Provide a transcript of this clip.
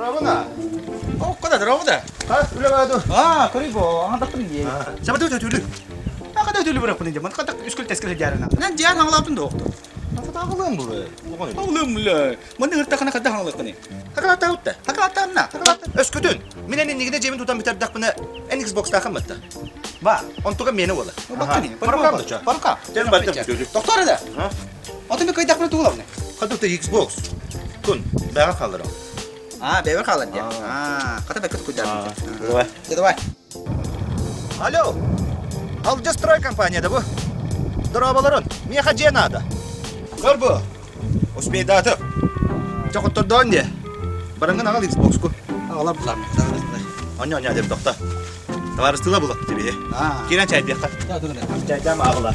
Дорообуна. Окко дорообу да. Хас үлэ баду. Аа, көрүй бу, аңадаттым дии. Сабаты төтүлү. Акада өтүлү быраппын дии. Ман катак үскүл тескил жарына. Нан жан хаңлаптын да оқты. Хатагылым бу. Хаңлым ле. Маны ыртахана хата хаңлыкны. Хакалата утта. Хакалатамна. Өскөтүн. Мин эн иннигине жебин тутан бүтэрдахпына эн Xbox-таахын батта. Ба. Онтуга мени буола. Баккани. Парукам да. Парука. Тен баттым төтүлү. Доктор да. Отын кайдахпын тугулабны. Хатыта Xbox. Кун бага халдырам. Аа, бэбер халан дии. Аа, хата бэккет куйдар. Давай. Давай. Алло. Алжа строй компанияда бу. Дорооболорун. Миэхэ дьиэ наада. Көр бу. Успейдатов. Чохоттордоон дии. Барангын аҕал Xbox-ку. Аҕалар булар. Онньо онньо деп тохто. Табаарыстыыла булат тебе. Аа. Киирэн чайдыахха. Да, да, да. Чайдаам аҕала.